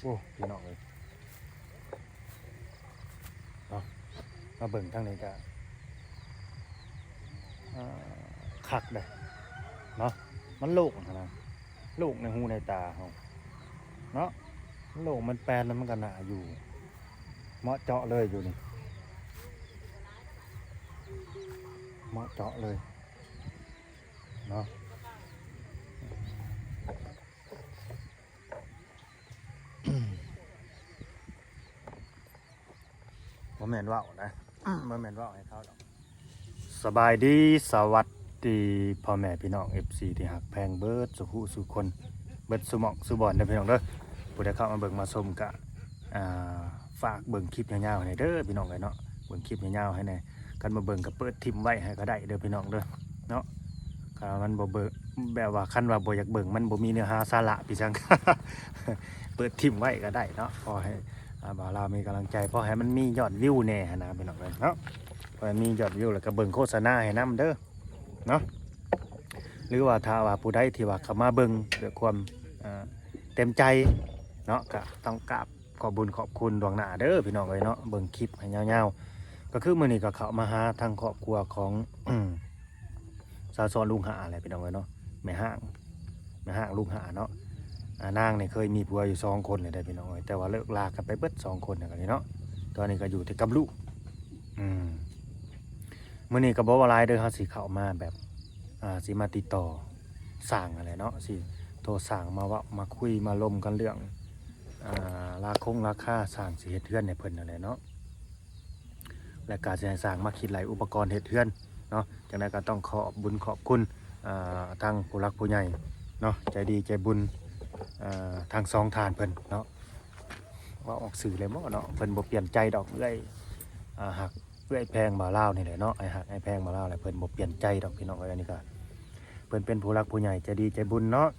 ໂອ້ ພີ່ນ້ອງເອີຍ ເນາະ ມາເບິ່ງທາງນີ້ກະ ເອີ ຄັກເດ້ເນາະ ມັນໂລ່ງຫັ້ນນະ ໂລ່ງໃນຫູໃນຕາເຮົາເນາະ ມັນໂລ່ງ ມັນແປນ ແລ້ວມັນກະໜ້າຢູ່ ເໝາະເຈາະເລີຍຢູ່ນີ້ ເໝາະເຈາະເລີຍເນາະ. ບໍ່ແມ່ນເວົ້ານະ ບໍ່ແມ່ນເວົ້າໃຫ້ເຂົາດອກ. ສະບາຍດີ ສະຫວັດດີພໍ່ແມ່ພີ່ນ້ອງ ເອັຟຊີ ທີ່ຮັກແພງເບິດສູ່ຜູ້ສູ່ຄົນ ເບິດສູ່ໝ່ອງສູ່ບ່ອນເດີພີ່ນ້ອງເດີ. ຜູ້ໃດເຂົ້າມາເບິ່ງມາຊົມກະ ອ່າ ຝາກເບິ່ງຄລິບຍາວໆໃຫ້ແດ່ເດີພີ່ນ້ອງເອີຍເນາະ ເບິ່ງຄລິບຍາວໆໃຫ້ແດ່. ຄັນບໍ່ເບິ່ງກໍເປີດຖິ້ມໄວ້ໃຫ້ກໍໄດ້ເດີພີ່ນ້ອງເດີເນາະ. ຄັນວ່າມັນບໍ່ເບິ່ງ ແບບວ່າຄັນວ່າບໍ່ຢາກເບິ່ງ ມັນບໍ່ມີເນື້ອຫາສາລະ ພີ່ຊ່າງ ເປີດຖິ້ມໄວ້ກໍໄດ້ເນາະ ພໍໃຫ້ ອ່າ ບ່າວລາວມີກຳລັງໃຈ ພໍໃຫ້ມັນມີຍອດວິວແດ່ຫັ້ນນະພີ່ນ້ອງເອີຍເນາະ. ພໍໃຫ້ມີຍອດວິວ ແລ້ວກໍເບິ່ງໂຄສະນາໃຫ້ນຳເດີເນາະ. ຫຼືວ່າຖ້າວ່າຜູ້ໃດທີ່ວ່າເຂົ້າມາເບິ່ງດ້ວຍຄວາມ ເອີ ເຕັມໃຈເນາະ ກໍຕ້ອງກາບ ຂອບບຸນຂອບຄຸນລ່ວງໜ້າເດີພີ່ນ້ອງເອີຍເນາະ ເບິ່ງຄລິບໃຫ້ຍາວໆ. ກໍຄືມື້ນີ້ກໍເຂົ້າມາຫາທາງຄອບຄົວຂອງ ສາວສອນລຸງຫາແຫຼະພີ່ນ້ອງເອີຍເນາະ ແມ່ຮ້າງ ແມ່ຮ້າງລຸງຫາເນາະ. ອາ ນາງນີ້ເຄີຍມີຜົວຢູ່ສອງຄົນແລ້ວເດ້ພີ່ນ້ອງເອີຍ ແຕ່ວ່າເລີກລາກັນໄປເບິດສອງຄົນແລ້ວນີ້ເນາະ. ຕອນນີ້ກໍຢູ່ແຕ່ກັບລູກ ອືມ ມື້ນີ້ກໍບໍ່ວ່າຫຼາຍເດີ ເຮົາຊິເຂົ້າມາແບບ ອ່າ ຊິມາຕິດຕໍ່ຊ່າງຫັ້ນແຫຼະເນາະ ຊິໂທຊ່າງມາເວົ້າມາຄຸຍມາລົມກັນເລື່ອງ ອ່າ ລາຄົງລາຄາ ຊ່າງຊິເຮັດເຮືອນໃຫ້ເພິ່ນຫັ້ນແຫຼະເນາະ ແລະກະຊິໃຫ້ຊ່າງມາຄິດໄລ່ອຸປະກອນເຮັດເຮືອນເນາະ. ຈັ່ງໃດກໍຕ້ອງຂອບບຸນຂອບຄຸນ ອ່າ ທາງຜູ້ຫຼັກຜູ້ໃຫຍ່ເນາະ ໃຈດີໃຈບຸນ ອ່າ ທັງສອງທ່ານເພິ່ນເນາະ. ເວົ້າອອກຊື່ເລີຍບໍ່ເນາະ ເພິ່ນບໍ່ປ່ຽນໃຈດອກ ເອື້ອຍ ອ່າ ຮັກ ເອື້ອຍແພງບ່າວລາວນີ້ແຫຼະເນາະ ອ້າຍຮັກອ້າຍແພງບ່າວລາວແຫຼະ ເພິ່ນບໍ່ປ່ຽນໃຈດອກພີ່ນ້ອງເອີຍ. ອັນນີ້ກໍເພິ່ນເປັນຜູ້ຫຼັກຜູ້ໃຫຍ່ໃຈດີໃຈບຸນເນາະ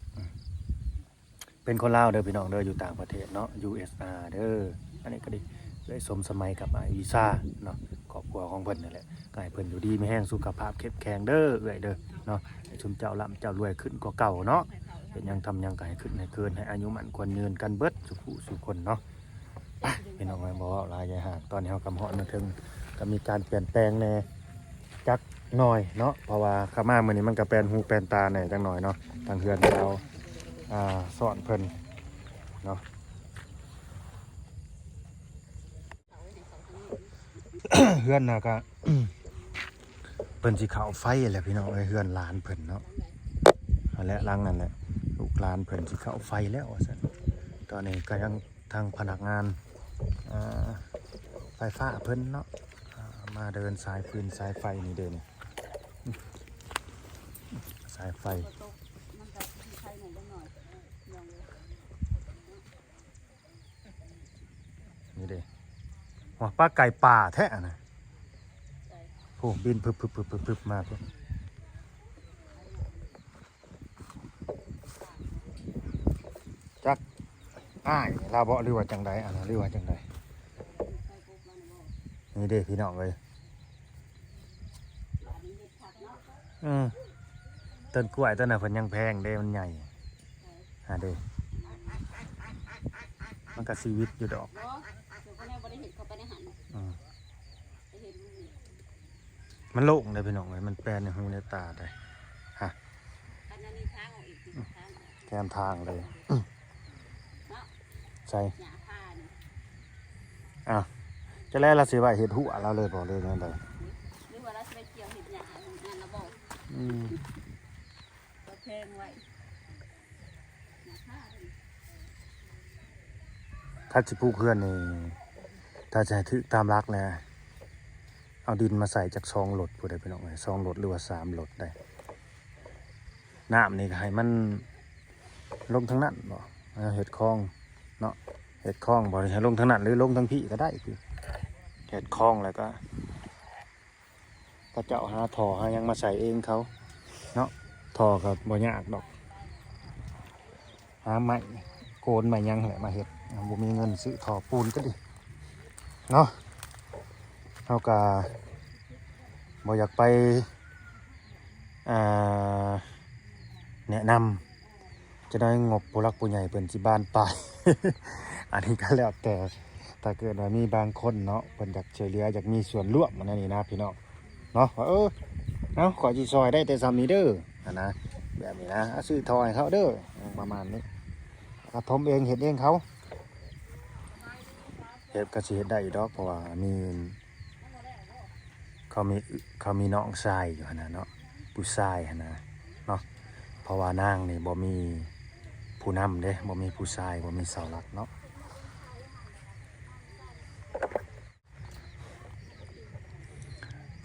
ເປັນຄົນລາວເດີພີ່ນ້ອງເດີ ຢູ່ຕ່າງປະເທດເນາະ ຢູເອັສອາ ເດີ. ອັນນີ້ກໍດີ ເອື້ອຍສົມສະໄໝກັບອ້າຍວິຊາເນາະ ຄອບຄົວຂອງເພິ່ນນັ້ນແຫຼະ ກໍໃຫ້ເພິ່ນຢູ່ດີມີແຮງ ສຸຂະພາບເຂັ້ມແຂງເດີເອື້ອຍເດີເນາະ ໃຫ້ຊຸມເຈົ້າລ່ຳເຈົ້າລວຍຂຶ້ນກວ່າເກົ່າເນາະ. ເຮັດຫຍັງທຳຫຍັງກໍໃຫ້ຂຶ້ນໃຫ້ເກີນ ໃຫ້ອາຍຸໝັ້ນຂວັນຍືນກັນເບິດສູ່ຜູ້ສູ່ຄົນເນາະ. ໄປພີ່ນ້ອງເອີຍ ບໍ່ເວົ້າຫຼາຍຢາຍຫາກ ຕອນນີ້ເຮົາກໍມາຮອດມາເຖິງ ກໍມີການປ່ຽນແປງແດ່ຈັກໜ້ອຍເນາະ ເພາະວ່າເຂົ້າມາມື້ນີ້ມັນກໍແປນຫູແປນຕາແດ່ຈັກໜ້ອຍເນາະ ທາງເຮືອນເຂົາ ອ່າ ສອນເພິ່ນເນາະ. ເຮືອນນະກະ ເພິ່ນຊິເຂົ້າໄຟແຫຼະພີ່ນ້ອງເອີຍ ເຮືອນຫຼານເພິ່ນເນາະ ຫັ້ນແຫຼະ ຫຼັງນັ້ນແຫຼະ ລູກຫຼານເພິ່ນຊິເຂົ້າໄຟແລ້ວວ່າຊັ້ນ. ຕອນນີ້ກໍຍັງ ທາງພະນັກງານ ເອີ ໄຟຟ້າເພິ່ນເນາະ ເອີ ມາເດີນສາຍຟືນສາຍໄຟນີ້ເດ້ນີ້ ສາຍໄຟ ນີ້ເດ້ ວ່າປາໄກ່ປ່າແທ້ນະ ໂອ້ ບິນພຶບໆໆໆ ມາພຸ້ນ. ຈັກອ້າຍລາວເບາະ ຫຼືວ່າຈັ່ງໃດ ອັນນັ້ນ ຫຼືວ່າຈັ່ງໃດ. ນີ້ເດ້ພີ່ນ້ອງເອີຍ ເອີ ຕົ້ນກ້ວຍຕົ້ນນັ້ນເພິ່ນຍັງແພງເດ້ ມັນໃຫຍ່ ຫາເດ້ ມັນກະຊີວິດຢູ່ດອກ ອືມ. ມັນໂລ່ງເດ້ພີ່ນ້ອງເອີຍ ມັນແປນໃນຫູໃນຕາໄດ້ ຮະ ອັນນັ້ນນີ້ທາງອອກອີກ ທາງອອກ ແຄມທາງເລີຍ ເນາະ ໃສ່ ຫຍ້າຄານີ້ ອ້າວ ຈະແລລະຊິໄວ້ເຮັດຮົ້ວລາວເລີຍບໍ່ ຫຼືແນວໃດ ຫຼືວ່າລາວຊິໄປກ່ຽວເຮັດຫຍ້ານັ້ນລະບໍ່ ອືມ ກໍແພງໄວ້. ຄັນຊິປູກເຮືອນນີ້ ຖ້າຈະໃຫ້ຖືກຕາມຫຼັກແລ້ວ ເອົາດິນມາໃສ່ຈັກສອງລົດພຸ້ນເດ້ພີ່ນ້ອງເອີຍ ສອງລົດ ຫຼືວ່າສາມລົດໄດ້ ນ້ຳນີ້ກໍໃຫ້ມັນລົງທາງນັ້ນບໍ ເຮັດຄອງເນາະ ເຮັດຄອງບໍ ໃຫ້ລົງທາງນັ້ນ ຫຼືລົງທາງພີ້ກໍໄດ້ ເຮັດຄອງແລ້ວກໍ ເຂົາເຈົ້າຫາທໍ່ຫາຫຍັງມາໃສ່ເອງເຂົາເນາະ ທໍ່ກໍບໍ່ຍາກດອກ ຫາໄມ້ໂກນໄມ້ຫຍັງແຫຼະມາເຮັດ ບໍ່ມີເງິນຊື້ທໍ່ປູນກໍດີເນາະ. ເຮົາກໍບໍ່ຢາກໄປ ອ່າ ແນະນຳ ຈະໄດ້ງົບຜູ້ຫຼັກຜູ້ໃຫຍ່ເພິ່ນຊິບານປາຍ ອັນນີ້ກໍແລ້ວແຕ່ ຖ້າເກີດວ່າມີບາງຄົນເນາະ ເພິ່ນຢາກຊ່ວຍເຫຼືອ ຢາກມີສ່ວນຮ່ວມອັນນັ້ນນີ້ນະພີ່ນ້ອງເນາະ ວ່າ ເອີ ເອົາ ຂ້ອຍຊິຊ່ອຍໄດ້ແຕ່ສ່ຳນີ້ເດີ ຫັ້ນນະ ແບບນີ້ນະ ເອົາ ຊື້ທໍ່ໃຫ້ເຂົາເດີ ປະມານນີ້ ກະຖົມເອງເຮັດເອງເຂົາ ເຮັດກໍຊິເຮັດໄດ້ຢູ່ດອກ ເພາະວ່າມີ ເຂົາມີ ເຂົາມີນ້ອງຊາຍຢູ່ຫັ້ນນະເນາະ ຜູ້ຊາຍຫັ້ນນະເນາະ ເພາະວ່ານາງນີ້ບໍ່ມີຜູ້ນຳເດ້ ບໍ່ມີຜູ້ຊາຍ ບໍ່ມີເສົາຫຼັກເນາະ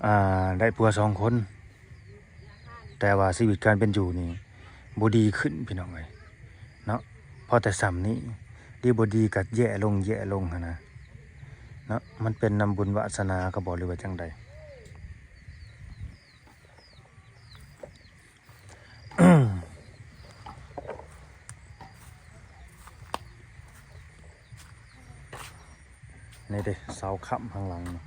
ອ່າ ໄດ້ຜົວສອງຄົນ ແຕ່ວ່າຊີວິດການເປັນຢູ່ນີ້ບໍ່ດີຂຶ້ນພີ່ນ້ອງເອີຍເນາະ ພໍແຕ່ສ່ຳນີ້ ດີບໍ່ດີກໍແຍ່ລົງ ແຍ່ລົງຫັ້ນນະເນາະ ມັນເປັນນຳບຸນວາສະໜາກໍບໍ່ ຫຼືວ່າຈັ່ງໃດ ນີ້ເດ້ ເສົາຄ້ຳຂ້າງຫຼັງນີ້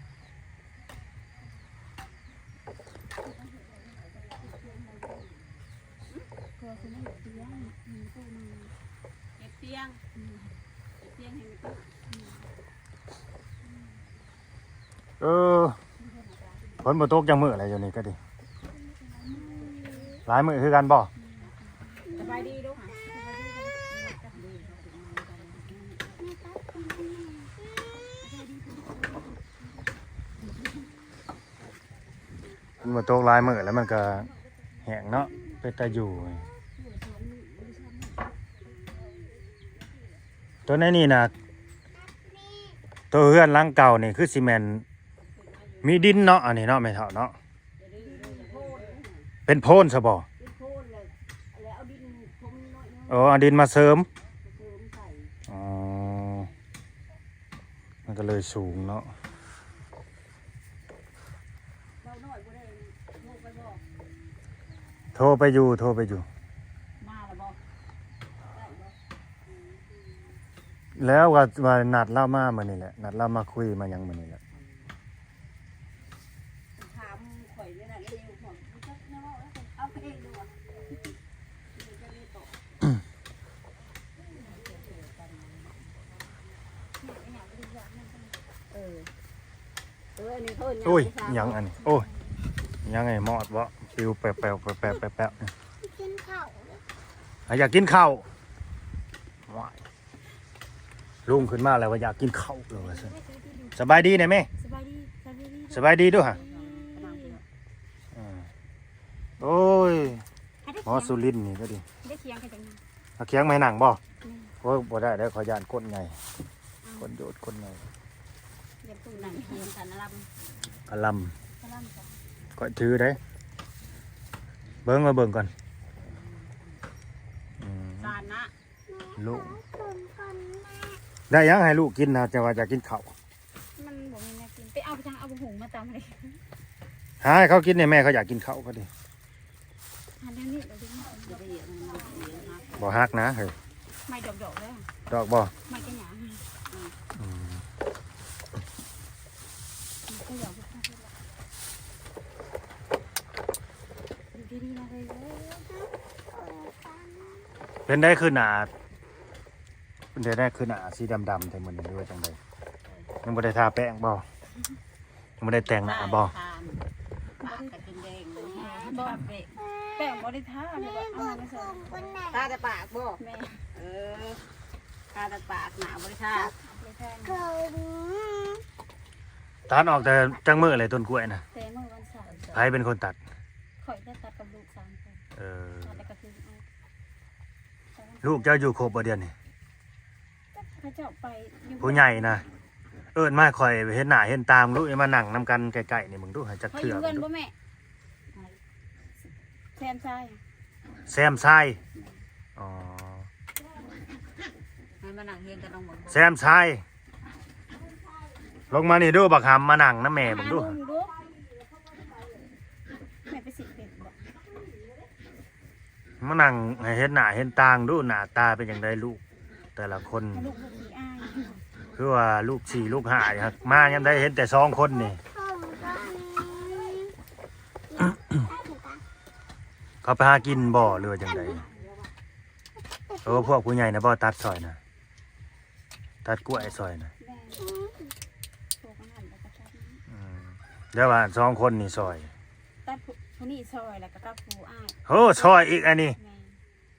ເຮັດຕຽງ ເຮັດຕຽງໃຫ້ແມ່ຕູ້ ເອີ ຝົນບໍ່ຕົກຈັກມື້ແລ້ວ ຢູ່ນີ້ກໍດີ ຫຼາຍມື້ຄືກັນບໍ່? ສະບາຍດີເດີ ມັນບໍ່ຕົກຫຼາຍມື້ແລ້ວ ມັນກໍແຫ້ງເນາະ ເປັນຕາຢູ່ ຕົວໃນນີ້ນະ ຕົວເຮືອນຫຼັງເກົ່ານີ້ຄືຊິແມ່ນມີດິນເນາະ ອັນນີ້ເນາະ ແມ່ເຖົ້າເນາະ ເປັນໂພນຊະບໍ່? ອໍ ເອົາດິນມາເສີມ ອໍ ມັນກໍເລີຍສູງເນາະ ໂທໄປຢູ່ ໂທໄປຢູ່ ມາແລ້ວບໍ່? ແລ້ວວ່າ ວ່ານັດລາວມາມື້ນີ້ແຫຼະ ນັດລາວມາຄຸຍມາຫຍັງມື້ນີ້ແຫຼະ ຖາມຂ້ອຍຢູ່ນັ້ນເອງ ເຮົາບໍ່ຈັກແນວເວົ້າ ເອົາເອງດີກວ່າ ເອີ ເອີ ອັນນີ້ເຂົາເອີ້ນຫຍັງ ໂອ້ຍ ຫຍັງອັນນີ້ ໂອ້ຍ ຫຍັງໄອ້ມອດບໍ່ ປິວແປວໆ ແປວໆ ແປວໆ ກິນເຂົ້າ ອາ ຢາກກິນເຂົ້າ ວ້າຍ ລຸງຂຶ້ນມາແລ້ວວ່າຢາກກິນເຂົ້າເລີຍວ່າຊັ້ນ ສະບາຍດີແດ່ແມ່ ສະບາຍດີ ສະບາຍດີ ສະບາຍດີດູຫະ ອືມ ໂອ້ຍ ໝໍສຸລິນນີ້ກໍດີ ໄດ້ຂຽງກັນຈັ່ງນັ້ນ ເອົາຂຽງມາໃຫ້ນັ່ງບໍ່? ແມ່ນ ໂອ້ຍ ບໍ່ໄດ້ເດີ ຂ້ອຍຢ້ານກົ້ນໃຫຍ່ ກ້ນໂຍດກົ້ນໃຫຍ່ ຢ່າເພິ່ງນັ່ງຂຽງກັນ ອາລຳ ອາລຳ ອາລຳ ຂ້ອຍຖືໄດ ເບິ່ງມາເບິ່ງກ່ອນ ອືມ ສານນະ ລູກ ໄດ້ຫຍັງໃຫ້ລູກກິນນະ ເຈົ້າວ່າຢາກກິນເຂົ້າ? ມັນບໍ່ມີແນວກິນ ໄປເອົາໄປທາງ ເອົາບັກຫຸ່ງມາຕຳໃຫ້ ຫາໃຫ້ເຂົາກິນແດ່ ແມ່ເຂົາຢາກກິນເຂົ້າກໍດີ ຫາແນວນີ້ ບໍ່ຫັກນະເຮີ້ຍ ໄມ້ດອກໆເດີ ດອກບໍ່? ໄມ້ກະຫຍ້າ ອືມ ເປັນໄດ ຄືໜ້າ ເປັນໄດ ຄືໜ້າສີດຳໆແທ້ມື້ນີ້ ຫຼືວ່າຈັ່ງໃດ? ຍັງບໍ່ໄດ້ທາແປ້ງບໍ່? ຍັງບໍ່ໄດ້ແຕ່ງໜ້າບໍ່? ປາກກໍຈົນແດງ ບໍ່ ແປ້ງບໍ່ໄດ້ທາ ແມ່ນບໍ່? ເອົາມາໃສ່ ທາແຕ່ປາກບໍ່? ແມ່ນ ເອີ ທາແຕ່ປາກ ໜ້າບໍ່ໄດ້ທາ ບໍ່ໄດ້ທາ ຕັດອອກແຕ່ຈັກມື້ແລ້ວຕົ້ນກ້ວຍນະ? ແຕ່ມື້ວັນເສົາ ໃຜເປັນຄົນຕັດ? ຂ້ອຍໄດ້ຕັດກັບລູກສາມຄົນ ເອີ ຕັດແລ້ວກໍຄືອອກ ລູກເຈົ້າຢູ່ຄົບບໍ່ດຽວນີ້? ເຂົາເຈົ້າໄປຢູ່ ຜູ້ໃຫຍ່ນະ ເອີ້ນມາໃຫ້ຂ້ອຍເຫັນໜ້າເຫັນຕາເບິ່ງດູ ມານັ່ງນຳກັນໃກ້ໆນີ້ເບິ່ງດູ ໃຫ້ຈັກເທື່ອ ເພິ່ນຢູ່ເຮືອນບໍ່ແມ່? ແຊມຊາຍ ແຊມຊາຍ ອໍ ໃຫ້ມານັ່ງຮຽງກັນ ລອງເບິ່ງ ແຊມຊາຍ ລົງມານີ້ດູ ບັກຫຳ ມານັ່ງນຳແມ່ເບິ່ງດູ ມານຸ່ງດູ ແມ່ໄປສິເປັນບໍ່? ມານັ່ງໃຫ້ເຫັນໜ້າເຫັນຕາເບິ່ງດູ ໜ້າຕາເປັນຈັ່ງໃດລູກແຕ່ລະຄົນ ລູກຂີ້ອາຍ ຄືວ່າລູກສີ່ລູກຫ້າ ຫາກມາຍາມໃດເຫັນແຕ່ສອງຄົນນີ້ ເຂົາໄປຫາກິນບໍ່ ຫຼືວ່າຈັ່ງໃດ? ໂອ້ ພວກຜູ້ໃຫຍ່ນະບໍ່ຕັດຊ່ອຍນະ ຕັດກ້ວຍຊ່ອຍນະ ແມ່ນ ພວກອັນນັ້ນແລ້ວກໍຕັດ ອືມ ແລ້ວວ່າສອງຄົນນີ້ຊ່ອຍ ຕັດຜູ້ ຜູ້ນີ້ຊ່ອຍ ແລ້ວກໍຕັດຜູ້ອ້າຍ ໂອ້ ຊ່ອຍອີກອັນນີ້ ແມ່ນ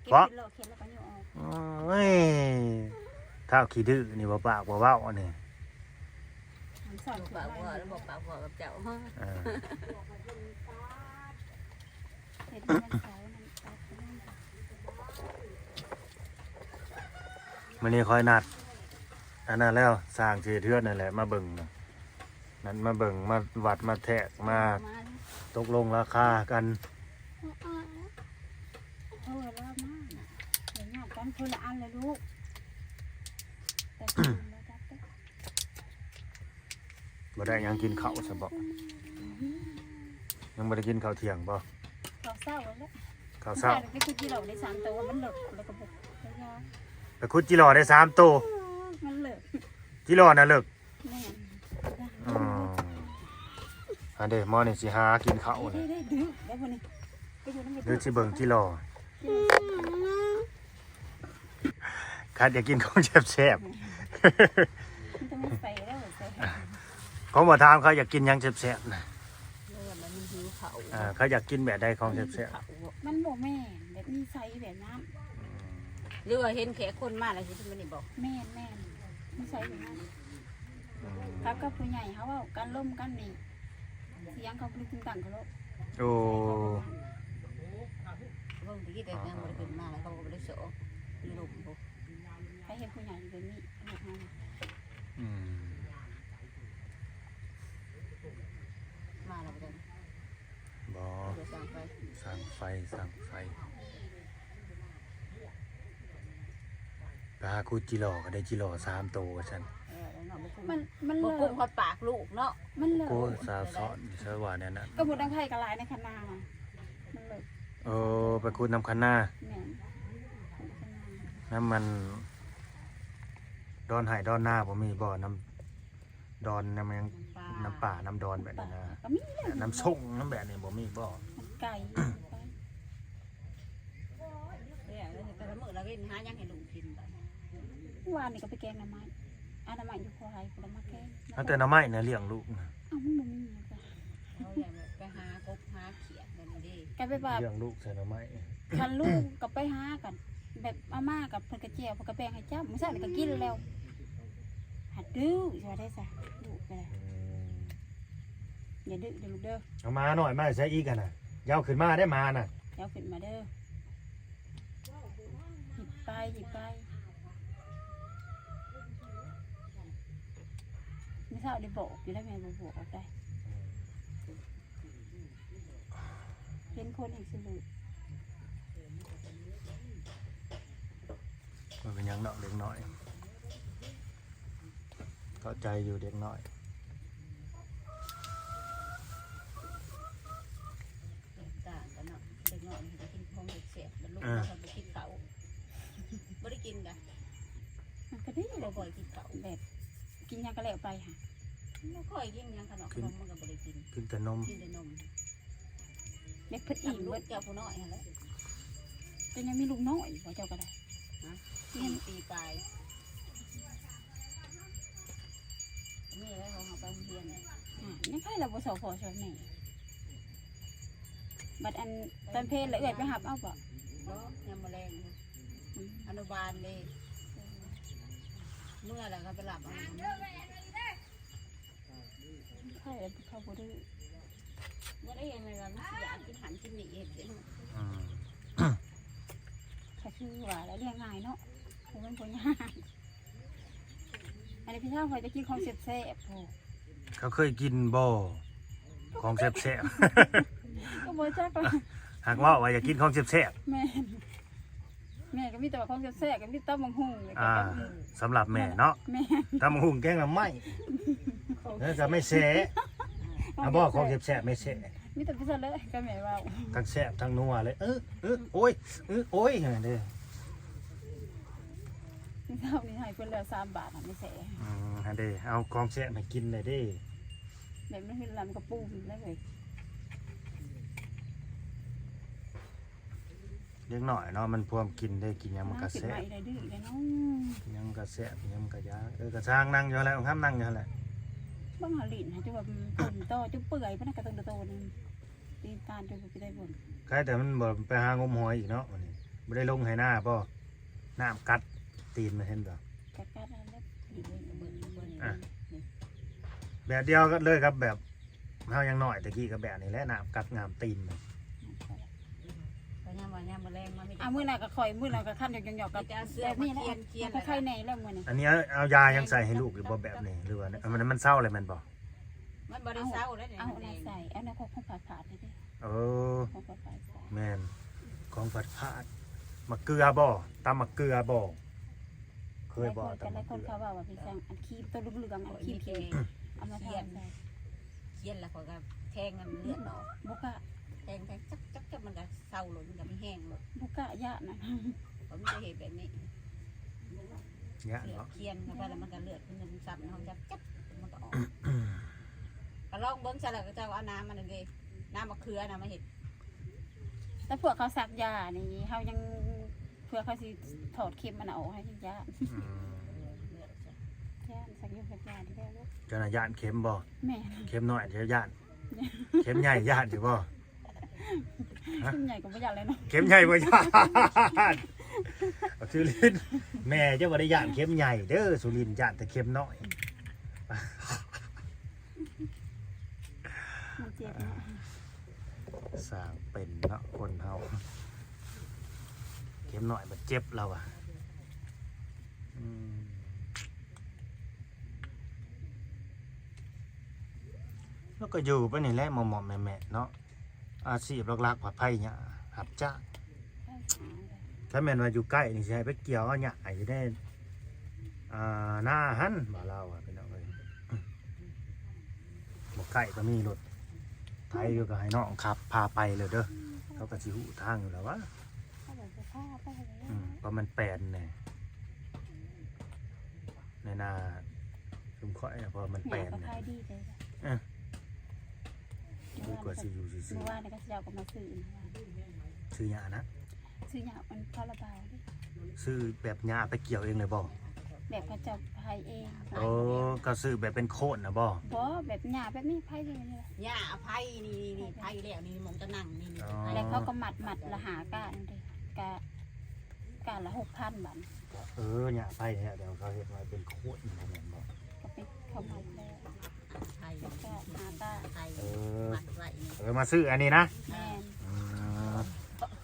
ເກັບ ເບາະ ເປັນຫຼອກເຂັດແລ້ວກໍຍົກອອກ ໂອ້ຍ ທ້າວຂີ້ດື້ນີ້ ບໍ່ປາກບໍ່ເວົ້າອັນນີ້ ມັນສອນ ບໍ່ປາກບໍ່ເວົ້າ ແລ້ວບໍ່ປາກບໍ່ເວົ້າກັບເຈົ້າ ເອີ ເຮັດໃຫ້ມັນເຊົາ ມື້ນີ້ຂ້ອຍນັດອັນນັ້ນແລ້ວ ຊ່າງຊິເຮັດເຮືອນນັ້ນແຫຼະ ມາເບິ່ງນະ ນັດມາເບິ່ງ ມາວັດ ມາແທກ ມາ ມາ ຕົກລົງລາຄາກັນ ເອີ ລາວມານະ ຢ່າຍາດກັນ ຄົນລະອັນລະລູກ ແຕ່ຄົນລະຈັບເດີ ບໍ່ໄດ້ຫຍັງກິນເຂົ້າຊະບໍ? ຍັງບໍ່ໄດ້ກິນເຂົ້າທ່ຽງບໍ? ເຂົ້າເຊົ້າແລ້ວ ເຂົ້າເຊົ້າ ໄປຂຸດຈີ່ຫຼໍ່ໄດ້ສາມໂຕ ມັນເລິກ ແລ້ວກໍບໍ່ໄດ້ຢາ ໄປຂຸດຈີ່ຫຼໍ່ໄດ້ສາມໂຕ ມັນເລິກ ຈີ່ຫຼໍ່ນະເລິກ ແມ່ນ ອໍ ອັນເດ ໝໍນີ້ຊິຫາກິນເຂົ້າ ໄດ້ ໄດ້ ໄດ້ ດື້ ໄດ້ບໍ່ນີ້ ໄປຢູ່ນຳ ຫຼືຊິເບິ່ງຈີ່ຫຼໍ່? ຄັນຢາກກິນຂອງແຊບໆ ມັນຈະມີໄຟແລ້ວ ໄຟ ຂອງບໍ່ຖາມເຂົາຢາກກິນຫຍັງແຊບໆນະ ເອີ ມັນຫິວເຂົ້າ ເອີ ເຂົາຢາກກິນແບບໃດຂອງແຊບໆ ມັນບໍ່ແມ່ນແບບມີໄຟແບບນັ້ນ ຫຼືວ່າເຫັນແຂກຄົນມາແລ້ວຊິເປັນແບບນີ້ບໍ? ແມ່ນໆ ມີໄຟແບບນັ້ນ ອືມ ກັບ ກັບຜູ້ໃຫຍ່ເຮົາເວົ້າກັນລົມກັນນີ້ ສຽງເຂົາບໍ່ໄດ້ຕຶງຕັງເຂົາໂລດ ໂອ້ ເບິ່ງຕະກີ້ແຕ່ຍັງບໍ່ໄດ້ຂຶ້ນມາ ແລ້ວເຂົາກໍບໍ່ໄດ້ໂຊະຢູ່ລົມພຸ້ນ ໃຜເຫັນຜູ້ໃຫຍ່ແບບນີ້ ອືມ ມາແລ້ວບໍ່? ບໍ່ ໄປສ້າງໄຟ ສ້າງໄຟ ສ້າງໄຟ ໄປຫາຂຸດຈີ່ຫຼໍ່ກໍໄດ້ຈີ່ຫຼໍ່ສາມໂຕວ່າຊັ້ນ ເອີ ເນາະ ມັນ ມັນ ບໍ່ກຸ້ມຮອດປາກລູກເນາະ ມັນເລີກ ໂອ້ຍ ສາວສອນ ສາວວ່າແນວນັ້ນ ກໍບໍ່ດັງໄຜກໍຫຼາຍໃນຄັນນາ ມັນເລີກ ເອີ ໄປຂຸດນຳຄັນນາ ແມ່ນ ນຳມັນ ດອນໄຮ່ດອນນາບໍ່ມີບໍ່? ນຳ ດອນ ນຳຫຍັງ ນຳປ່າ ນຳປ່າ ນຳດອນແບບນີ້ນະ ກໍມີແຫຼະ ນຳຊົງ ນຳແບບນີ້ບໍ່ມີບໍ່? ມັນໄກ ແຕ່ລະມື້ລະເວັນຫາຫຍັງໃຫ້ລູກກິນບາດນີ້? ມື້ວານນີ້ກໍໄປແກງໜໍ່ໄມ້ ອະໜໍ່ໄມ້ຢູ່ຄົວໄຮ່ພຸ້ນລະມາແກງ ເອົາແຕ່ໜໍ່ໄມ້ນະລ້ຽງລູກນະ ເອົ້າ ມັນບໍ່ມີຫຍັງ ເຮົາຢ່າໄປຫາກົບຫາຂຽດແບບນີ້ເດ້ ກໍແບບວ່າລ້ຽງລູກໃສ່ໜໍ່ໄມ້ ຄັນລູກກໍໄປຫາກັນ ແບບເອົາມາກັບເພິ່ນກະແຈ່ວ ເພິ່ນກະແບ່ງໃຫ້ເຈົ້າ ມື້ເຊົ້ານີ້ກໍກິນແລ້ວ ຫັດດື້ ຊິວ່າໄດ້ຊະ ດຸໄປ ອືມ ຢ່າດື້ເດີລູກເດີ ເອົາໝານ້ອຍມາໃສ່ອີກຫັ້ນນະ ຢ່າເອົາຂຶ້ນມາເດ້ໝານະ ຢ່າເອົາຂຶ້ນມາເດີ ຫຍິບໄປ ຫຍິບໄປ ມື້ເຊົ້າໄດ້ບອກຢູ່ແລ້ວ ແມ່ບໍ່ບອກໄດ້ ເຫັນຄົນອີກຊິລູກ ບໍ່ເປັນຫຍັງດອກເດັກນ້ອຍ ເຂົ້າໃຈຢູ່ເດັກນ້ອຍ ແຕກຕ່າງກັນເນາະ ເດັກນ້ອຍມັນກໍກິນຂອງແຊບໆ ແລ້ວລູກ ເອີ ເຮົາບໍ່ກິນເຂົ້າ ບໍ່ໄດ້ກິນກະ ມັນກໍດີ ບໍ່ຄ່ອຍກິນເຂົ້າ ແບບກິນຫຍັງກໍແລ້ວໄປຫະ ບໍ່ຄ່ອຍກິນຫຍັງຂະໜົມ ກິນ ຂະໜົມມັນກໍບໍ່ໄດ້ກິນ ກິນແຕ່ນົມ ກິນແຕ່ນົມ ເດັກເພິ່ນອີ່ມເບິດ ເຈົ້າຜູ້ນ້ອຍຫັ້ນແຫຼະ ເປັນຫຍັງມີລູກນ້ອຍບໍ່ເຈົ້າກໍໄດ້ ຮະ ສີ່ປີປາຍ ນີ້ແຫຼະ ເຮົາໄປໂຮງຮຽນ ອາ ຍັງໃຜລະບໍ່ຊອກພໍ່ຊອກແມ່ ບັດອັນຕອນເພນລະເອື້ອຍໄປຮັບເອົາບໍ່? ບໍ່ ຍາມມື້ແລງ ອືມ ອະນຸບານເດ້ ເອີ ເມື່ອລະກໍໄປຮັບເອົາ ໃຜລະເຂົາບໍ່ດື້ ບໍ່ໄດ້ຫຍັງເລີຍວ່າມັນຊິຢາກກິນຫັ້ນກິນນີ້ເຮັດ ອືມ ກໍຄືວ່າລະລ້ຽງງ່າຍເນາະ ບໍ່ແມ່ນບໍ່ຍາກ ອັນນີ້ພີ່ນ້ອງຂ້ອຍຈະກິນຂອງແຊບໆ ໂອ້ ເຂົາເຄີຍກິນບໍ່ ຂອງແຊບໆ ກໍບໍ່ຈັກວ່າ ຫາກເວົ້າວ່າຢາກກິນຂອງແຊບໆ ແມ່ນ ແມ່ກໍມີແຕ່ວ່າຂອງແຊບໆ ກໍມີຕຳບັກຫຸ່ງ ອ່າ ສຳລັບແມ່ເນາະ ແມ່ນ ຕຳບັກຫຸ່ງແກງໜໍ່ໄມ້ ແລ້ວກໍໄມ້ແຊະ ເອົາບໍ່ຂອງແຊບໆ ໄມ້ແຊະ ມີແຕ່ໄປຊັ້ນແຫຼະ ກໍແມ່ເວົ້າ ທັງແຊບທັງນົວເລີຍ ເອີ ເອີ ໂອ້ຍ ເອີ ໂອ້ຍ ຫັ້ນເດ້ ມື້ເຊົ້ານີ້ໃຫ້ເພິ່ນແລ້ວສາມບາດ ໃຫ້ໄມ້ແຊະ ອືມ ຫັ້ນເດ້ ເອົາຂອງແຊະໃຫ້ກິນແລ້ວເດ້ ແບບມັນເຫັນລຳກະປູມແລ້ວເວີຍ. ເດັກນ້ອຍເນາະ ມັນພວມກິນເດ້ ກິນຫຍັງມັນກະແຊບ ນາງຂຶ້ນມາອີກແລ້ວດື້ແລ້ວເນາະ ກິນຫຍັງກະແຊບ ກິນຫຍັງກະຢາກ ເອີ ກະຊ່າງ ນັ່ງຢູ່ຫັ້ນແຫຼະ ຄຳນັ່ງຢູ່ຫັ້ນແຫຼະ ເບິ່ງຫາຫຼິ້ນໃຫ້ ຈົນວ່າ ເພິ່ນຕໍ່ຈົນເປື່ອຍປານນັ້ນ ກະຕົງໂຕໆ ໜຶ່ງ ຕີນຕານຈົນບໍ່ໄດ້ເບິ່ງ ໃຄແຕ່ມັນບໍ່ໄປຫາງົມຫອຍອີກເນາະ ມື້ນີ້ບໍ່ໄດ້ລົງໄຮ່ນາບໍ່ ນ້ຳກັດຕີນມັນ ເຫັນບໍ່ ກະກັດອັນນັ້ນແຫຼະ ນີ້ເບິ່ງ ເບິ່ງ ເບິ່ງ ອ່ະ ນີ້ ແບບດຽວກັນເລີຍກັບແບບ ເຮົາຍັງນ້ອຍແຕ່ກີ້ກໍແບບນີ້ແຫຼະ ນ້ຳກັດງາມຕີນມັນ ກໍຍັງວ່າຍາມມື້ແລງມາມີແຕ່ ອ່າ ມື້ໜ້າກໍຂ້ອຍ ມື້ໜ້າກໍຄັນຢອກໆ ກໍ ມີແຕ່ເອົາເສື້ອ ແບບນີ້ແຫຼະ ມາຂຽນໆ ມັນກໍໄຄແນ່ແລ້ວມື້ນີ້ ອັນນີ້ເອົາ ເອົາຢາຍັງໃສ່ໃຫ້ລູກຢູ່ບໍ່ແບບນີ້ ຫຼືວ່າ ເອີ ມັນ ມັນເຊົາແລ້ວແມ່ນບໍ່ ມັນບໍ່ໄດ້ເຊົາແລ້ວນີ້ ເອົາອັນນັ້ນໃສ່ ເອົາແນວຂອງ ຂອງຝາດໆ ນີ້ເດ້ ເອີ ຂອງຝາດໆ ໃສ່ ແມ່ນ ຂອງຝາດໆ ໝາກເກືອບໍ່ ຕຳໝາກເກືອບໍ່ ເຄີຍບໍ່ ຫຼາຍຄົນ ຕຳໝາກເກືອ ຫຼາຍຄົນເຂົາເວົ້າວ່າ ພີ່ຊ່າງ ອັນຄຣີມໂຕເຫຼືອງໆ ອັນຄຣີມທີ່ເອົາມາທາໃສ່ ຂຽນແລ້ວຂ້ອຍກໍແທງໃຫ້ມັນເລືອດອອກ ບໍ່ກະ ແທງ ແທງ ຈັບໆ ມັນກໍເຊົາໂລດ ມັນກໍມີແຮງໂລດ ບໍ່ກະ ຢ້ານນະ ຂ້ອຍມີແຕ່ເຮັດແບບນີ້ ຢ້ານເນາະ ຂຽນເຂົ້າໄປແລ້ວມັນກໍເລືອດ ມັນຊ້ຳ ເຮົາຈັບ ຈັບ ມັນກໍອອກ ກໍລອງເບິ່ງຊະ ແລ້ວເຂົາເຈົ້າເອົານ້ຳມັນນັ້ນເດ້ ນ້ຳໝາກເຂືອນະມາເຮັດ ແຕ່ພວກເຂົາສັກຢານີ້ ເຮົາຍັງ ເພື່ອເຂົາຊິຖອດເຂັມອັນນັ້ນອອກໃຫ້ຢ້ານ ອືມ ຢ້ານສັກຢາ ສັກຢານີ້ແຫຼະລູກ ເຈົ້ານະຢ້ານເຂັມບໍ່ ແມ່ນ ເຂັມນ້ອຍເຈົ້າຢ້ານ ເຂັມໃຫຍ່ຢ້ານຢູ່ບໍ່ ຮະ ເຂັມໃຫຍ່ກໍບໍ່ຢ້ານແລ້ວເນາະ ເຂັມໃຫຍ່ບໍ່ຢ້ານ ສຸລິນ ແມ່ເຈົ້າບໍ່ໄດ້ຢ້ານເຂັມໃຫຍ່ເດີ ສຸລິນຢ້ານແຕ່ເຂັມນ້ອຍ ມັນເຈັບເນາະ ຊ່າງເປັນເນາະຄົນເຮົາ ເຂັມນ້ອຍມັນເຈັບລາວວ່າ ອືມ ລາວກໍຢູ່ໄປນີ້ແຫຼະ ເໝາະໆແມະໆເນາະ ອາຊີບຫຼັກໆ ພັດໄພຫຍ້າ ຮັບຈ້າງ ຖ້າແມ່ນວ່າຢູ່ໃກ້ນີ້ ຊິໃຫ້ໄປກ່ຽວເອົາຫຍ້າຢູ່ໃນ ອ່າ ນາຫັ້ນ ວ່າລາວວ່າ ພີ່ນ້ອງເອີຍ ບໍ່ໃກ້ກໍມີລົດໄຖຢູ່ ກໍໃຫ້ນ້ອງຂັບພາໄປເລີຍເດີ ເຂົາກໍຊິຮູ້ທາງຢູ່ແລ້ວວະ ເຂົາກໍຊິພາໄປແລ້ວ ອືມ ເພາະມັນແປນແດ່ ໃນໜ້າຊຸມຂ້ອຍນະ ເພາະມັນແປນ ແມ່ກໍຂາຍດີເດ້ ເອີ ດີກວ່າຊິຢູ່ຊື່ໆ ເມື່ອວານນີ້ເຂົາເຈົ້າກໍມາຊື້ ຊື້ຫຍ້ານະ ຊື້ຫຍ້າມັນຄາລາບາວເດ້ ຊື້ແບບຫຍ້າໄປກ່ຽວເອງເລີຍບໍ່? ແບບເຂົາເຈົ້າໄຖເອງ ໂອ້ ກໍຊື້ແບບເປັນໂຄນນະບໍ່? ບໍ່ ແບບຫຍ້າແບບນີ້ໄຖເອງນີ້ແຫຼະ ຫຍ້າໄຖນີ້ ນີ້ໄຖແລ້ວນີ້ ໝ່ອງຈະນັ່ງນີ້ ອໍ ແລ້ວເຂົາກໍມັດ ມັດລະຫ້າກ້ານເດ້ ກະ ກ້ານລະຫົກພັນບາດ ເອີ ຫຍ້າໄຖແທ້ ແຕ່ວ່າເຂົາເຮັດໄວ້ເປັນໂຄນ ບໍ່ແມ່ນບໍ່? ກໍເປັນເຂົາມັດແລ້ວ ໄຖ ເປັນກ້ານ ຫ້າກ້ານ ໄຖ ເອີ ມັດໄວ້ນີ້ ເອີ ມາຊື້ອັນນີ້ນະ ແມ່ນ ອືມ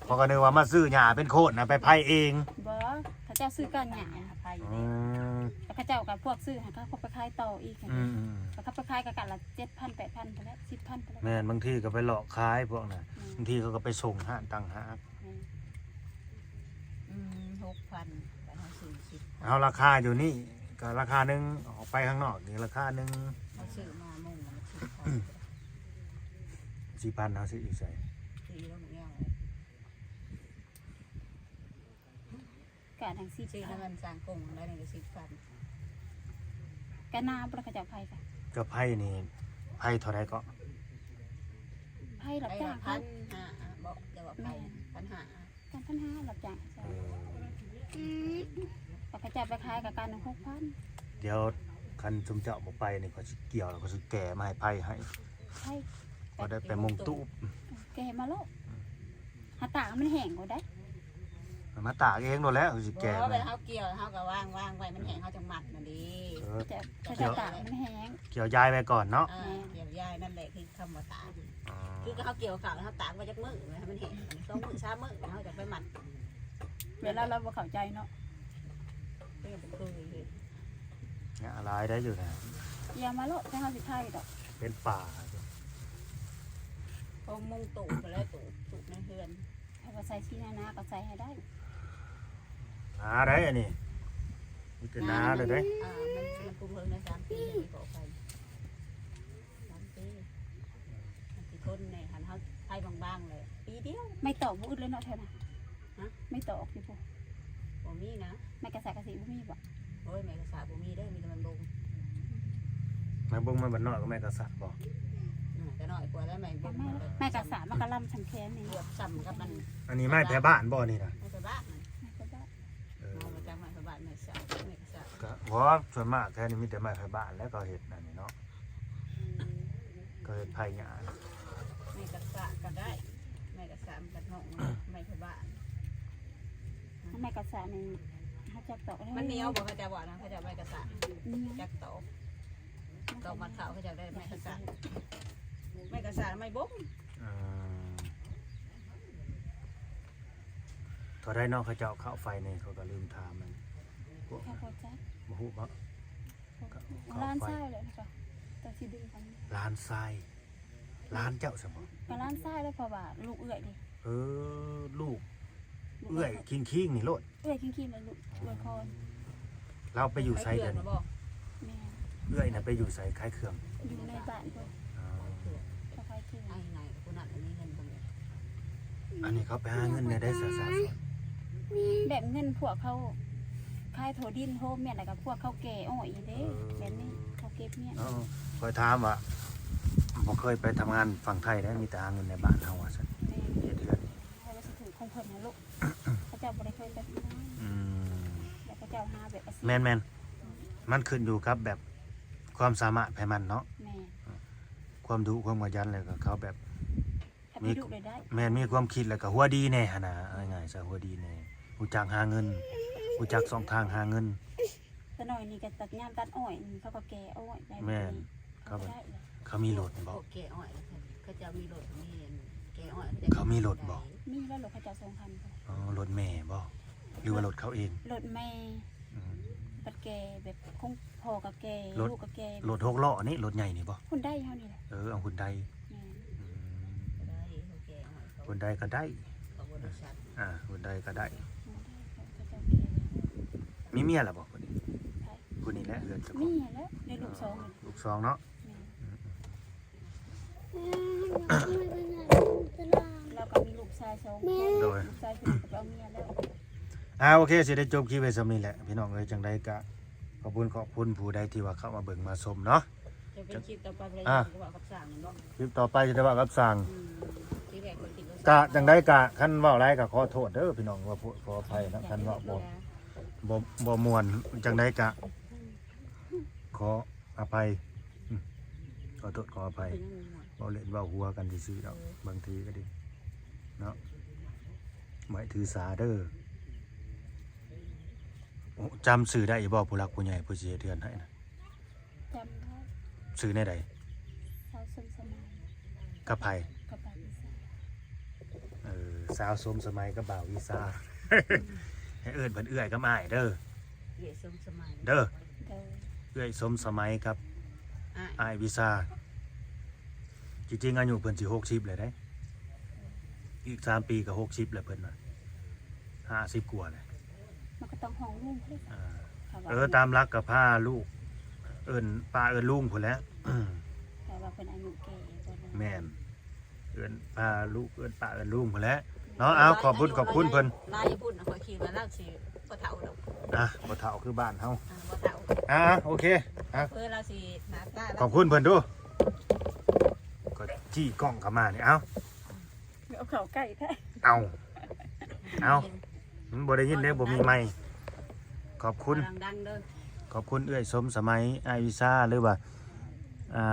ເພາະກໍນຶກວ່າມາຊື້ຫຍ້າເປັນໂຄນນະ ໄປໄຖເອງ ບໍ່ ເຂົາເຈົ້າຊື້ກ້ານຫຍ້າໄຖ ອືມ ແລ້ວເຂົາເຈົ້າກໍພວກຊື້ໃຫ້ເຂົາ ເຂົາໄປຂາຍຕໍ່ອີກ ອືມໆ ແລ້ວເຂົາໄປຂາຍກໍກ້ານລະເຈັດພັນ ແປດພັນພຸ້ນແຫຼະ ສິບພັນພຸ້ນແຫຼະ ແມ່ນ ບາງທີກໍໄປເລາະຂາຍພວກນັ້ນ ອືມ ບາງທີເຂົາກໍໄປສົ່ງຮ້ານຕ່າງຫາກ ແມ່ນ ອືມ ຫົກພັນ ບາດເຮົາຊື້ສິບ ເອົາລາຄາຢູ່ນີ້ ກໍລາຄາໜຶ່ງ ອອກໄປຂ້າງນອກອີກລາຄາໜຶ່ງ ເຮົາຊື້ມາມຸງລະສິບພັນ ອືມ ສິບພັນ ເຮົາຊື້ຢູ່ໃສ? ຊື້ຢູ່ໂຮງແຮມ ກະໜັງສືບ ຊື້ນຳມັນສ້າງກົງໄດ້ໜຶ່ງກໍສິບພັນ ກະນາບໍ່ລະ ເຂົາເຈົ້າໄຜກະ ກະໄຜນີ້ ໄຜເທົ່າໃດເກາະ? ໄຜຮັບຈ້າງ ໄຜພັນຫ້າ ບໍ່ ຈະວ່າໄຜ ແມ່ນ ພັນຫ້າ ກະພັນຫ້າ ຮັບຈ້າງ ເອີ ແລ້ວເຂົາເຈົ້າໄປຂາຍກະການໜຶ່ງຫົກພັນ ດຽວຄັນຊຸມເຈົ້າບໍ່ໄປນີ້ ຂ້ອຍຊິກ່ຽວ ແລ້ວຂ້ອຍຊິແກ່ມາໃຫ້ໄຜໃຫ້ ໄຜ ພໍໄດ້ໄປມຸງຕູບ ແກ່ມາໂລດ ຫາຕາກໃຫ້ມັນແຫ້ງກ່ອນໄດ໋ ມາຕາກເອງໂລດແຫຼະ ຊິແກ່ ບໍ່ ແບບເຮົາກ່ຽວ ເຮົາກໍວາງ ວາງໄວ້ມັນແຫ້ງ ເຮົາຈັ່ງມັດມັນເດ້ ເອີ ເຈົ້າ ເຈົ້າຕາກໃຫ້ມັນແຫ້ງ ກ່ຽວຢາຍໄວ້ກ່ອນເນາະ ແມ່ນ ແມ່ນ ກ່ຽວຢາຍນັ້ນແຫຼະ ຄືຄຳວ່າຕາກ ອໍ ຄືເຮົາກ່ຽວເຂົ້າ ເຮົາຕາກໄວ້ຈັກມື້ໃຫ້ມັນແຫ້ງ ສອງມື້ ສາມມື້ ເຮົາຈັ່ງໄປມັດ ເວລາລາວບໍ່ເຂົ້າໃຈເນາະ ເພິ່ນບໍ່ເຄີຍເຮັດ ຫຍ້າຫຼາຍໄດ໋ຢູ່ນະ ຢ່າມາໂລດ ແຕ່ເຮົາຊິໄຖດອກ ເປັນປ່າ ເອົາມຸງຕູບໄປແລ້ວ ຕູບ ຕູບໃນເຮືອນ ຖ້າວ່າໃສ່ທີ່ໜາໆກໍໃສ່ໃຫ້ໄດ້ ໜາໄດ໋ອັນນີ້ ມີແຕ່ໜາເລີຍເດ້ ອ່າ ມັນ ມັນກຸມເພິ່ນໄດ້ສາມປີ ໃຫ້ມັນເກາະໄຟ ສາມປີ ມັນຊິທົນແດ່ ຄັນເຮົາໄຟບາງໆ ແຫຼະ ປີດຽວ ໄມ້ຕອກບໍ່ອຶດເລີຍເນາະແຖວນັ້ນ ຮະ ໄມ້ຕອກຢູ່ພຸ້ນ ບໍ່ມີນະ ໄມ້ກະສາກະຊິບໍ່ມີບໍ່? ໂອ້ຍ ໄມ້ກະສາກບໍ່ມີເດີ ມີແຕ່ໄມ້ບົງ ໄມ້ບົງ ໄມ້ບາດນ້ອຍ ກັບໄມ້ກະສາກບໍ່? ອືມ ນ້ອຍກວ່າແລ້ວ ໄມ້ບຸ້ມ ໄມ້ກະສາ ມັນກະລຳຊ່ຳແຂນນີ້ ເກືອບຊ່ຳກັບມັນ ອັນນີ້ໄມ້ແພບ້ານບໍ່ນີ້ນະ? ໄມ້ແພບ້ານ ໄມ້ແພບ້ານ ເອີ ເອົາມາຈາກໄມ້ແພບ້ານ ໄມ້ສາ ໄມ້ກະສາ ກໍບໍ່ ສ່ວນມາກແຖວນີ້ມີແຕ່ໄມ້ແພບ້ານແຫຼະ ເຂົາເຮັດອັນນີ້ເນາະ ອືມ ເຂົາເຮັດໄຜ່ຫຍ້າ ໄມ້ກະສາກະໄດ້ ໄມ້ກະສາມັນກະຮ້ອງ ໄມ້ແພບ້ານ ໄມ້ກະສານີ້ ເຮົາຈັກຕອກ ມັນໜຽວບໍ່ ເຂົາເຈົ້າວ່ານະ ເຂົາເຈົ້າໄມ້ກະສາ ອືມ ຈັກຕອກ ຕອກມັດເຂົ້າ ເຂົາເຈົ້າໄດ້ໄມ້ກະສາ ໄມ້ກະສາ ໄມ້ບົ້ມ ອືມ ເທົ່າໃດເນາະ ເຂົາເຈົ້າເຂົ້າໄຟນີ້ ເຂົາກໍລືມຖາມ ອັນພວກ ເຂົາບໍ່ຈັກ ບໍ່ຮູ້ເນາະ ເຂົາ ເຂົາ ລ້ານຊາຍແຫຼະ ເຂົາເຈົ້າຊິດຶງກັນ ລ້ານຊາຍ ຫຼານເຈົ້າຊັ້ນບໍ່? ກໍຫຼານຊາຍແຫຼະ ເພາະວ່າລູກເອື້ອຍເດ້ ເອີ ລູກ ລູກເອື້ອຍ ເອື້ອຍຄິງໆນີ້ໂລດ ເອື້ອຍຄິງໆແຫຼະ ລູກເອື້ອຍຄອນ ລາວໄປຢູ່ໃສດຽວນີ້? ແມ່ນ ເອື້ອຍນະໄປຢູ່ໃສ? ຂາຍເຄື່ອງ ຢູ່ໃນບ້ານເພິ່ນ ອໍ ເຂົາຂາຍເຄື່ອງ ອັນນີ້ເຂົາໄປຫາເງິນແນວໃດຊະ? ແບບເງິນພວກເຂົາຂາຍໂຖດິນໂຮມແມ່ນ ແລ້ວກໍພວກເຂົາແກ່ອ້ອຍເດ້ ເອີ ແບບນີ້ເຂົາເກັບເງິນ ເອີ ຂ້ອຍຖາມວ່າ ບໍ່ເຄີຍໄປທຳງານຝັ່ງໄທເດ້ ມີແຕ່ຫາເງິນໃນບ້ານເຮົາວ່າຊັ້ນ ແມ່ນ ເຮັດເຮືອນ ເຮົາວ່າຊິຖືກຂອງເພິ່ນຫັ້ນໂລດ ເຂົາເຈົ້າບໍ່ໄດ້ເຄີຍໄປທຳງານ ອືມ ແລ້ວເຂົາເຈົ້າຫາແບບອາຊີບ ແມ່ນໆ ມັນຂຶ້ນຢູ່ກັບແບບຄວາມສາມາດໃຜມັນເນາະ ແມ່ນ ຄວາມດຸຄວາມຂະຫຍັນ ແລ້ວກໍເຂົາແບບ ມີ ແມ່ນ ມີຄວາມຄິດ ແລ້ວກໍຫົວດີແດ່ຫັ້ນນະ ເອົາງ່າຍໆຊະ ຫົວດີແດ່ ຮູ້ຈັກຫາເງິນ ຮູ້ຈັກຊ່ອງທາງຫາເງິນ ຕານ້ອຍນີ້ກໍຕັດ ຍາມຕັດອ້ອຍນີ້ ເຂົາກໍແກ່ອ້ອຍໄດ້ ແມ່ນ ເຂົາ ເຂົາມີລົດບໍ່? ແກ່ອ້ອຍ ເຂົາເຈົ້າມີລົດ ມີແກ່ອ້ອຍ ເຂົາມີລົດບໍ່? ມີແລ້ວ ລົດເຂົາເຈົ້າສອງຄັນ ອໍ ລົດແມ່ບໍ່ ຫຼືວ່າລົດເຂົາເອງ? ລົດແມ່ ອືມ ບັດແກ່ແບບ ຂອງພໍ່ກໍແກ່ ລົດ ລູກກໍແກ່ ລົດຫົກລໍ້ນີ້ ລົດໃຫຍ່ນີ້ບໍ່? ຮຸນໄດເຮົານີ້ແຫຼະ ເອີ ເອົາຮຸນໄດ ແມ່ນ ອືມ ຮຸນໄດກໍໄດ້ ອ່າ ຮຸນໄດກໍໄດ້ ມີເມຍແລ້ວບໍ່ຜູ້ນີ້? ໃຜ? ຜູ້ນີ້ແຫຼະ ເຮືອນເຈົ້າຂອງ ມີແລ້ວ ໄດ້ລູກສອງ ລູກສອງເນາະ ແມ່ນ ອືມ ລາວກໍມີລູກຊາຍສອງຄົນ ໂດຍ ລູກຊາຍຜູ້ໜຶ່ງກໍໄປເອົາເມຍແລ້ວ ອ່າ ໂອເຄ ຊິໄດ້ຈົບຄລິບໄວ້ສ່ຳນີ້ແຫຼະ ພີ່ນ້ອງເອີຍ ຈັ່ງໃດກໍຂອບຄຸນ ຂອບຄຸນຜູ້ໃດທີ່ວ່າເຂົ້າມາເບິ່ງມາຊົມເນາະ ຈະເປັນຄລິບຕໍ່ໄປ ອ່າ ເວົ້າກັບຊ່າງນັ້ນເນາະ ຄລິບຕໍ່ໄປຈະໄດ້ເວົ້າກັບຊ່າງ ອືມ ທີແລກກໍຄິດວ່າ ກະຈັ່ງໃດກະ ຄັນເວົ້າຫຼາຍກະຂໍໂທດເດີພີ່ນ້ອງ ວ່າ ຂໍອະໄພນະ ຄັນເວົ້າບໍ່ ບໍ່ ບໍ່ມ່ວນ ຈັ່ງໃດກະ ຂໍອະໄພ ອືມ ຂໍໂທດຂໍອະໄພ ເວົ້າເລ່ນເວົ້າຫົວກັນຊື່ໆດອກ ເອີ ບາງທີກໍດີເນາະ ບໍ່ໃຫ້ຖືສາເດີ ໂອ້ ຈຳຊື່ໄດ້ຢູ່ບໍ່ ຜູ້ຫຼັກຜູ້ໃຫຍ່ຜູ້ຊິເຮັດເຮືອນໃຫ້ນະ? ຈຳໄດ້ ຊື່ແນວໃດ? ສາວສົມສະໄໝ ກັບໃຜ? ກັບບ່າວວິຊາ ເອີ ສາວສົມສະໄໝກັບບ່າວວິຊາ ໃຫ້ເອີ້ນເພິ່ນເອື້ອຍກັບອ້າຍເດີ ເອື້ອຍສົມສະໄໝ ເດີ ໂດຍ ເອື້ອຍສົມສະໄໝກັບອ້າຍ ອ້າຍວິຊາ ຈິງໆອາຍຸເພິ່ນຊິຫົກສິບແລ້ວເດ້ ອີກສາມປີກໍຫົກສິບແລ້ວເພິ່ນວ່າ ຫ້າສິບກວ່າແລ້ວ ມັນກໍຕ້ອງຮ້ອງລຸງເດ້ ອ່າ ເອີ ຕາມຫຼັກກໍພາລູກເອີ້ນປ້າເອີ້ນລຸງພຸ້ນແຫຼະ ແຕ່ວ່າເພິ່ນອາຍຸແກ່ກ່ວານັ້ນ ແມ່ນ ເອີ້ນ ພາລູກເອີ້ນປ້າເອີ້ນລຸງພຸ້ນແຫຼະເນາະ ເອົາ ຂອບບຸນຂອບຄຸນເພິ່ນ ຫຼາຍຢູ່ພຸ້ນ ຂ້ອຍຄິດວ່າລາວຊິບໍ່ເຖົ້າດອກ ອ່ະ ບໍ່ເຖົ້າຄືບ້ານເຮົາ ອ່າ ບໍ່ເຖົ້າ ອ່າ ໂອເຄ ອ່ະ ເອີ ລາວຊິໜ້າຕາ ຂອບຄຸນເພິ່ນດູ ກໍຈີ້ກ້ອງເຂົ້າມານີ້ ເອົາ ເອົາເຂົ້າໃກ້ແທ້ ເອົາ ເອົາ ມັນບໍ່ໄດ້ຍິນເດ້ ບໍ່ມີໄມ ຂອບຄຸນ ດັງໆເດີ ຂອບຄຸນເອື້ອຍສົມສະໄໝ ອ້າຍວິຊາ ຫຼືວ່າ ອ່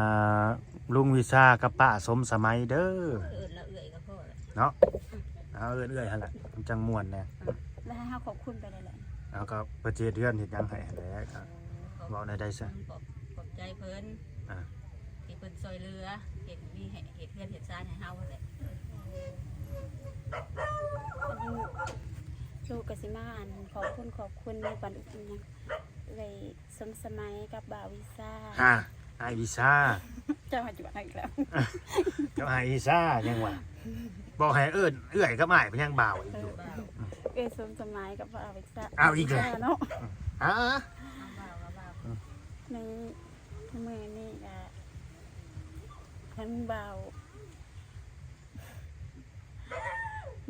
າ ລຸງວິຊາກັບປ້າສົມສະໄໝເດີ ເອີ້ນລະເອື້ອຍກໍພໍແລ້ວ ເນາະ ເອົາ ເອີ້ນເອື້ອຍຫັ້ນແຫຼະ ມັນຈັ່ງມ່ວນແດ່ ແລ້ວໃຫ້ເຮົາຂອບຄຸນໄປໄດ້ແຫຼະ ເຮົາກໍໄປເຮັດເຮືອນເຮັດຫຍັງໃຫ້ຫັ້ນແຫຼະ ກໍ ເວົ້າແນວໃດຊະ ຂອບ ຂອບໃຈເພິ່ນ ອ່າ ທີ່ເພິ່ນຊ່ວຍເຫຼືອ ເຮັດມີໃຫ້ ເຮັດເຮືອນເຮັດຊານໃຫ້ເຮົາຫັ້ນແຫຼະ ລູກກໍຊິມາ ອັນ ຂອບຄຸນ ຂອບຄຸນ ບັນ ຫຍັງ ເອື້ອຍສົມສະໄໝກັບບ່າວວິຊາ ອ່າ ອ້າຍວິຊາ ເຈົ້າມາຈວດເຮົາອີກແລ້ວ ເຈົ້າອ້າຍວິຊາຫຍັງຫວາ ບອກໃຫ້ເອີ້ນເອື້ອຍກັບອ້າຍ ເປັນຫຍັງບ່າວອີກຢູ່ ເອື້ອຍສົມສະໄໝກັບບ່າວວິຊາ ເອົາອີກແລ້ວ ເນາະ ອ່າ ໃນມື້ນີ້ກໍ ທັງບ່າວ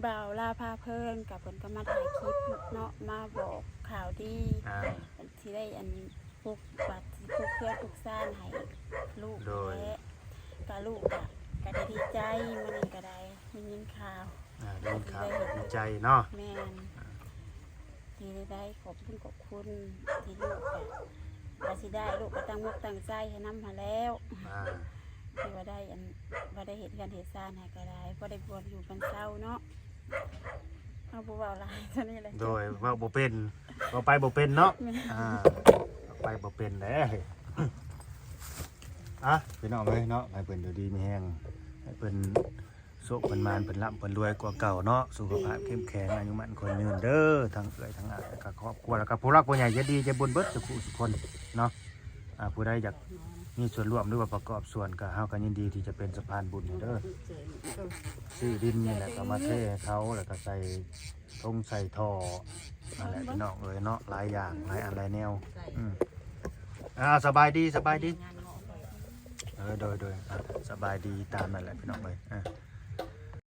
ບ່າວລາພາເພີນ ກໍເພິ່ນກໍມາຖ່າຍຄລິບເນາະ ມາບອກຂ່າວດີ ອ່າ ທີ່ໄດ້ອັນ ປຸກ ວ່າຊິປຸກເຮືອນປຸກຊານໃຫ້ລູກ ໂດຍ ແຫຼະ ກະລູກກະ ກໍດີໃຈ ມື້ນີ້ກໍໄດ້ໄດ້ຍິນຂ່າວ ອ່າ ໄດ້ຍິນຂ່າວ ກໍດີໃຈເນາະ ແມ່ນ ອ່າ ທີ່ໄດ້ຂອບບຸນຂອບຄຸນ ທີ່ລູກກໍວ່າຊິໄດ້ ລູກກໍຕັ້ງອົກຕັ້ງໃຈໃຫ້ນຳຫັ້ນແລ້ວ ອ່າ ທີ່ວ່າໄດ້ອັນ ວ່າໄດ້ເຮັດເຮືອນເຮັດຊານໃຫ້ກໍໄດ້ ພໍໄດ້ບ່ອນຢູ່ບ່ອນເຊົາເນາະ ເຮົາບໍ່ເວົ້າຫຼາຍເທົ່ານີ້ແຫຼະ ໂດຍ ເວົ້າບໍ່ເປັນ ເວົ້າໄປບໍ່ເປັນເນາະ ແມ່ນ ອ່າ ເວົ້າໄປບໍ່ເປັນເດ້ ອ່ະ ພີ່ນ້ອງເອີຍເນາະ ໃຫ້ເພິ່ນຢູ່ດີມີແຮງ ໃຫ້ເພິ່ນໂຊກເພິ່ນໝານ ເພິ່ນລ່ຳເພິ່ນລວຍກວ່າເກົ່າເນາະ ສຸຂະພາບເຂັ້ມແຂງ ອາຍຸໝັ້ນຂວັນຍືນເດີ ທັງເອື້ອຍທັງອ້າຍ ແລ້ວກໍຄອບຄົວ ແລ້ວກໍຜູ້ຫຼັກຜູ້ໃຫຍ່ໃຈດີໃຈບຸນເບິດທຸກຜູ້ທຸກຄົນເນາະ ອ່າ ຜູ້ໃດຢາກມີສ່ວນຮ່ວມ ຫຼືວ່າປະກອບສ່ວນ ກໍເຮົາກໍຍິນດີທີ່ຈະເປັນສະພານບຸນໃຫ້ເດີ ຊື້ດິນນີ້ແຫຼະ ກໍມາເທໃຫ້ເຂົາ ແລ້ວກໍໃສ່ຖົງໃສ່ທໍ່ ນັ້ນແຫຼະ ພີ່ນ້ອງເອີຍເນາະ ຫຼາຍຢ່າງ ຫຼາຍອັນຫຼາຍແນວ ອືມ ອ່າ ສະບາຍດີ ສະບາຍດີ ເອີ ໂດຍ ໂດຍ ອ່າ ສະບາຍດີ ຕາມນັ້ນແຫຼະ ພີ່ນ້ອງເອີຍ ອ່າ